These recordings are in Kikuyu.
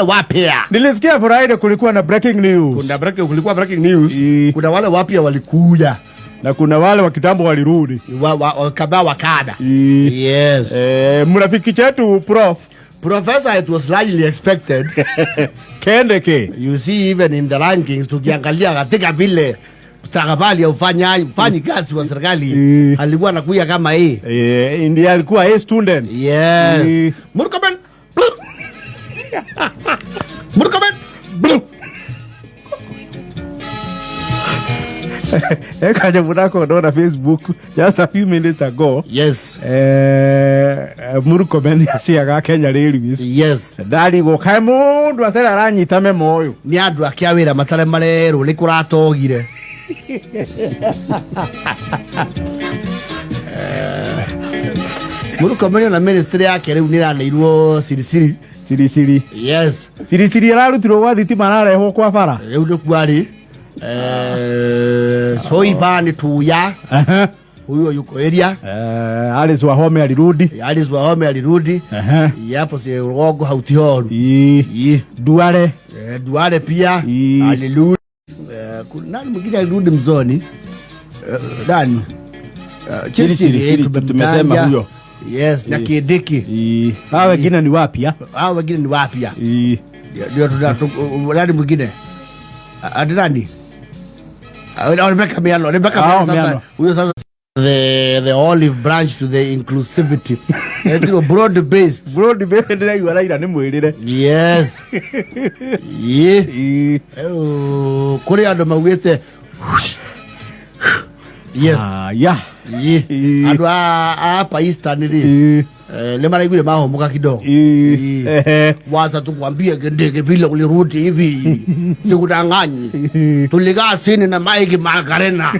Wapya. Nilisikia Friday kulikuwa na breaking news. Kulikuwa breaking news. Kuna wale wapya walikuja. Na kuna wale wa kitambo walirudi. Kadhaa wa kadha. Yes. Mrafiki chetu Prof. Professor, it was largely expected. Kendeke. You see, even in the rankings, tukiangalia katika vile stakabali ya ufanyi kazi wa serikali, alikuwa anakuja kama hii. Ndiye alikuwa A student. Yes. Murkomen. Murkomen. Ekaja munako ndona Facebook just a few minutes ago. Yes. Murkomen aciaga Kenya Railways. Yes. Ndarigwo kae mundu atera aranyita memo uyu. Ni andu akia wira matare marerwo ni kuratogire. Murkomen na ministry yake riu ni raneirwo sirisiri. Sirisiri. Yes. Sirisiri ararutirwo gwa thitima ararehwo kwa bara. Riu ni kwari. Soiba ni tuya. Huyo yuko area. Alice Wahome alirudi. Alice Wahome alirudi. Yapo si Rugongo hautihoru. Duale. Duale pia. Alirudi. Nani mwingine alirudi mzoni? Nani? Chiri, Chiri, Chiri, Chiri, tumemtaja. tumesema huyo. Yes, na Kindiki. Hawa wengine ni wapya? Hawa wengine ni wapya. Ndio, ndio nani mwingine? Ati nani? Rebecca Miano, Rebecca Miano sasa. Miano. Huyo sasa the olive branch to the inclusivity. Eti broad based. Broad based ndiraigua Raila ni mwirire. Yes. Ye. Kuri andu maugite. Yes. Ya. Ye. Andu a hapa Eastern ri. Ni maraiguire mahomoka kidogo. Waza tukwambie ndege vile ulirudi hivi. Sikudanganyi. Tulikaa sini na Mike Makarena.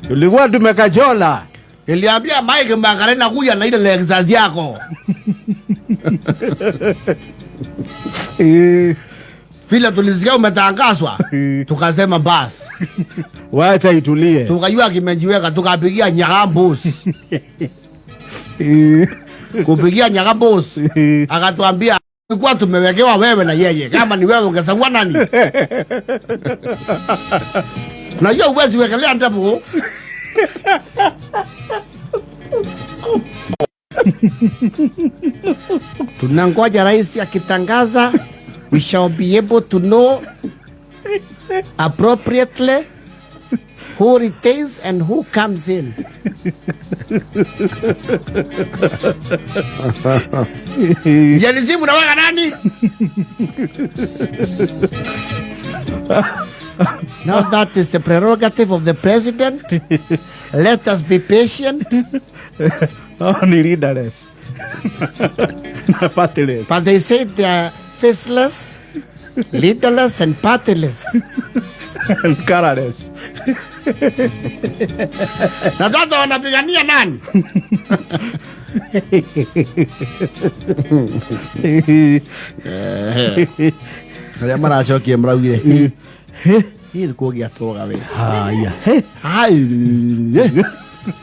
Tulikuwa tumekajola. Niliambia Mike Makarena kuja na ile Lexus yako. Vile tulisikia umetangazwa, tukasema basi. Wacha itulie. Tukajua kimejiweka, tukapigia Nyagambos. Kupigia Nyagambos, akatuambia tulikuwa tumewekewa wewe na yeye. Kama ni wewe ungesagua nani? Unajua huwezi wekelea ndevu. Tunangoja rais akitangaza, we shall be able to know appropriately who retains and who comes in. Jelizimu na waka nani? Now that is the prerogative of the president. Let us be patient. Oh, ni leaderless. Na partyless. But they say they are faceless, leaderless and partyless. And colorless. Na sasa wanapigania nani? Arĩa maracokia maraugire, hii nĩ kũgĩa toga we. Haya. Hai.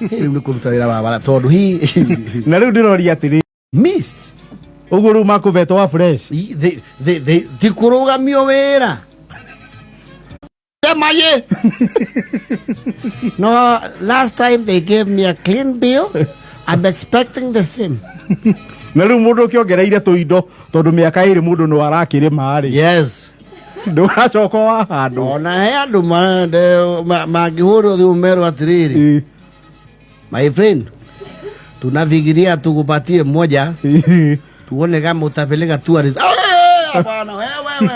Hii rĩu nĩ kũruta wĩra wa bara tondũ hii. Na rĩu ndĩroria atĩrĩ. Missed. Ũguo rĩu makũvetwo wa fresh. Ti kũrũgamio wĩra. Sema ye. No, last time they gave me a clean bill. I'm expecting the same. Na rĩu mũndũ ũkĩongereire tũindo tondũ mĩaka ĩrĩ mũndũ no arakĩrĩma rĩ. Yes. Ndũgacoka wa handũ. Ona he andũ mangĩhũrwo thimũ merwo atĩrĩrĩ. My friend, tunafikiria tukupatie moja. Tuone kama utapeleka tu ardhi. Hapana, wewe,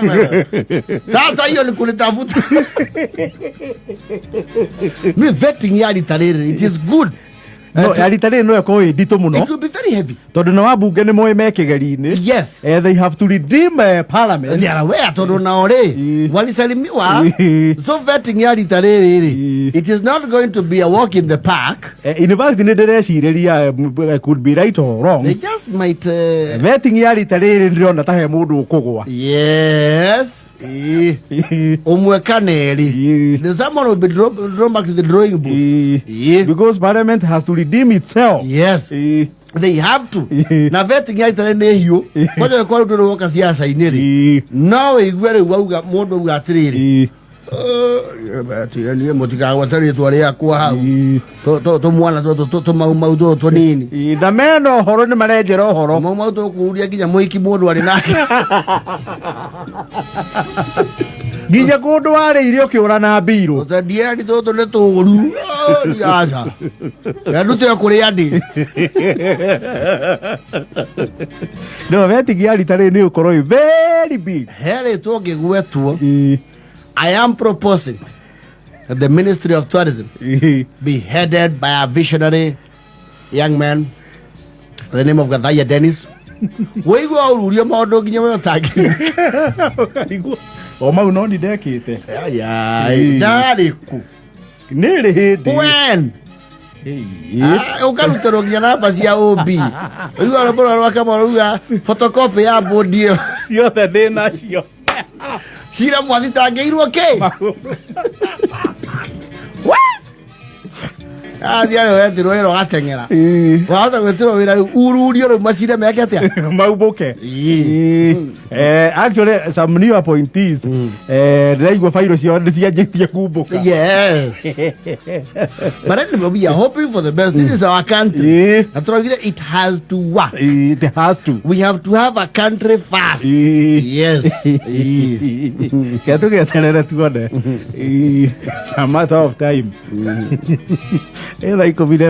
wewe, wewe. Sasa hiyo ni kunitafuta. Mi vetting ya litarere, it is good. No, ya litarere no ĩkorwo ĩ nditũ mũno. It will be very heavy. Tondũ na wabunge nĩ moĩ me kĩgeri-inĩ. Yes. They have to redeem parliament. They are aware tondũ nao rĩ, walisalimiwa. So vetting ya litarere rĩ, it is not going to be a walk in the park. In fact, nĩ ndĩreciria, could be right or wrong. They just might, vetting ya litarere ndĩrona ta he mũndũ ũkũgwa. Yes. Ũmwe kana erĩ. The someone will be drawn back to the drawing board. Because parliament has to redeem itself. Yes. They have to. Na vetting ya itarĩ nĩ hiũ kwanja kwa rĩu woka ciaca-inĩ rĩ, no wĩigue rĩu wauga mũndũ auga atĩrĩrĩ, "Eh, niĩ mũtikagwete rĩtwa rĩakwa hau. Tũmwana tũtũ tũmaumau tũtũ tũnini." Na mena ũhoro, nĩ marenjera ũhoro. Maumau tũkũruria nginya mũhiki mũndũ arĩ nake. Nginya kũndũ warĩire ũkĩũra na mbirũ. Tũcendieni tũtũ nĩ tũũru. Aca ndute kũrĩa ndĩ. No vetting ya rita rĩrĩ nĩ ũkorwo ĩ very big. He rĩtwa ũngĩgwetwo. I am proposing that the Ministry of Tourism be headed by a visionary young man by the name of Gathaiya Dennis. Wĩigua ũrurio maũndũ nginya we ũtangĩ. Ũkarigwo o mau no ni ndekĩte. Ndarĩ ku. Nĩ rĩ hĩndĩ. When? Ah, ũkarutĩrwo nginya namba cia OB. Ũigua rwĩmbo rwa rwa Kamau ruga photocopy ya bodi ĩyo. Ciothe ndĩ nacio. Cira mwathitangĩirwo kĩ? Athiĩ arĩ wetirwo wĩra ũgateng'era. Wahota gwĩtirwo wĩra rĩu ururio rĩu macire meke atĩa? Maumbuke. Actually some new appointees, ndĩraigua bairo ciao nĩ cianjĩtie kumbũka. Yes. But anyway, we are hoping for the best. This is our country. Na tũraugire it has to work. It has to. We have to have a country first. Yes. Ke tũgeterere tuone. It's a matter of time. Ĩ thaa 12.